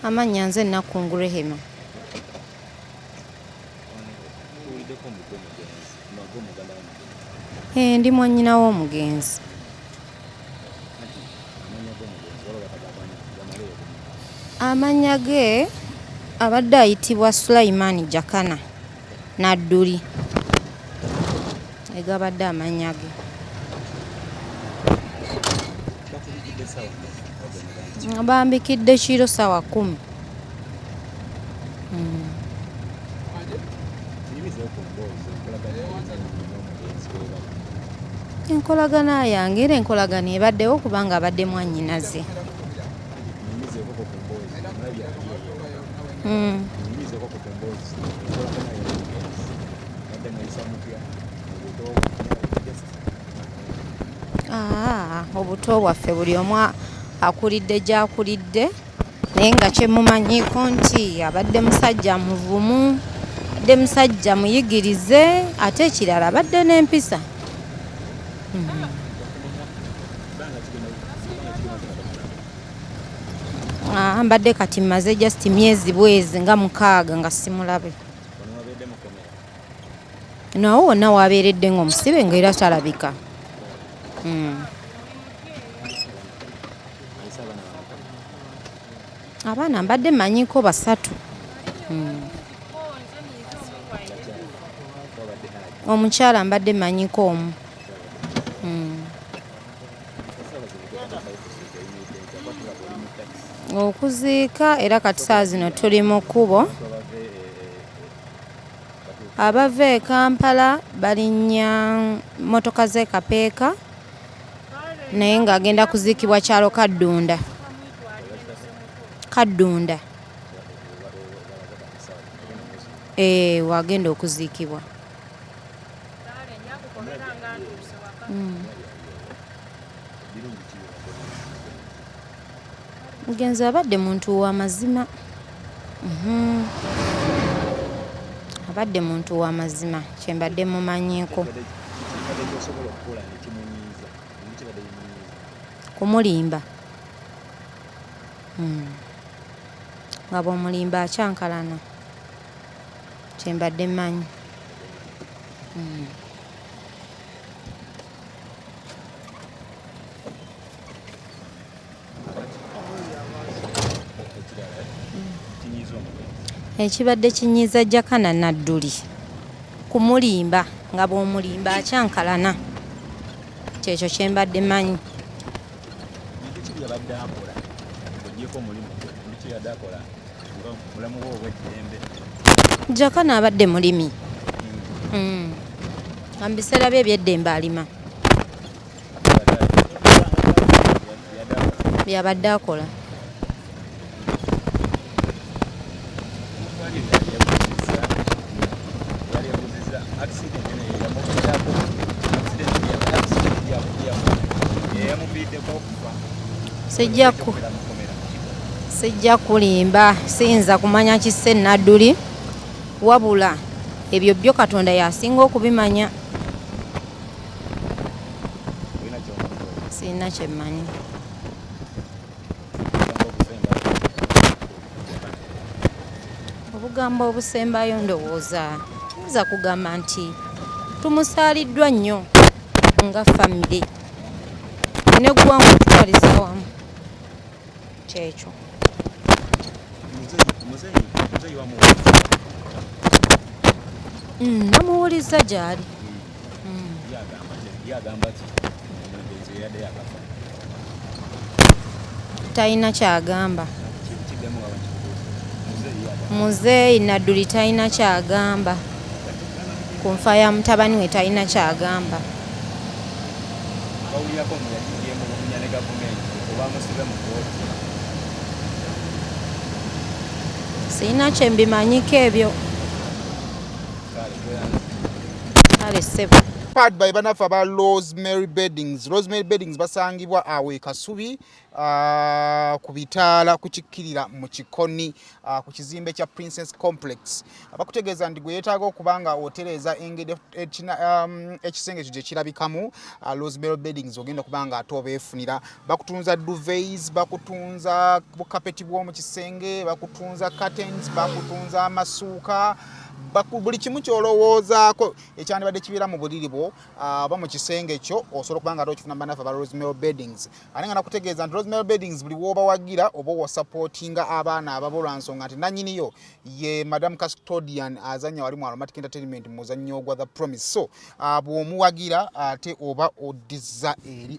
Amannya nze Nakkungu Rehema. Eh, ndi mwannyina w'omugenzi. Amannya ge abadde ayitibwa Sulaiman Jakana Nadduli. Egabadde amannya ge. Bambikidde kiro ssaawa 10. Enkolagana yange era enkolagana ebaddewo kubanga abadde mwannyinaze. Obuto bwaffe buli omu akulidde gy'akulidde naye nga kye mumanyiiko nti abadde musajja muvumu, abadde musajja muyigirize ate ekirala abadde n'empisa. Mbadde kati mmaze just myezi bwezi nga 6 nga simulabe. Nawo wonna wabeeredde ng'omusibe ng'era talabika. Abaana mbadde mmanyiiko 3. Omukyala mbadde mmanyiiko omu. Okuziika era kati ssaawa zino tuli mu kkubo. Abava e Kampala balinnya mmotoka z'e Kapeeka naye ng'agenda kuziikibwa kyalo Kaddunda. Kaddunda. Eh, w'agenda okuziikibwa. Omugenzi abadde muntu wa mazima. Abadde muntu wa mazima kye mbadde mumanyiiko. Kumulimba. Nga bw'omulimba akyankalana kye mbadde mmanyi. Ekibadde kinyiiza Jakana Nadduli kumulimba nga bw'omulimba akyankalana kyekyo kye mbadde mmanyi. Jakana abadde mulimi nga mu biseera bye eby'eddembe alima. Byabadde akola. Sijja kulimba siyinza kumanya kisse Nadduli wabula ebyo byo Katonda y'asinga okubimanya. Sirina kye mmanyi. Obugambo obusembayo ndowooza nyinza kugamba nti tumusaaliddwa nnyo nga famire n'eggwanga okutwaliza awamu kyekyo. Namuwulizza gy'ali. Talina ky'agamba. Muzeeyi Nadduli talina ky'agamba ku nfa ya mutabani we talina ky'agamba. Sirina kye mbimanyiko ebyo. Kale ssebo. Powered by bannaffe aba Rosemary Beddings. Rosemary Beddings basangibwa awo e Kasubi, ku bitaala ku kikkirira mu Kikoni, ku kizimbe kya Princess Complex. Bakutegeeza nti gwe yeetaaga okuba nga otereeza engeri ekisenge ekyo gye kirabikamu, Rosemary Beddings ogenda okuba nga ate obeefunira. Bakutunza duvets, bakutunza bukapeti bw'omu kisenge, bakutunza curtains, bakutunza amasuuka, buli kimu kyolowoozaako ekyandibadde kibeera mu buliri bwo oba mu kisenge kyo, osobola okuba nga ate okifuna bannaffe aba Rosemary Beddings. Ate nga nakutegeeza nti Rosemary Beddings buli wooba wagira oba osupportinga abaana ababo, lwa nsonga nti nannyiniyo ye Madam Custodian azanya wali mu Aromatic Entertainment mu muzannyo gwa The Promise. So bw'omuwagira ate oba oddiza eri.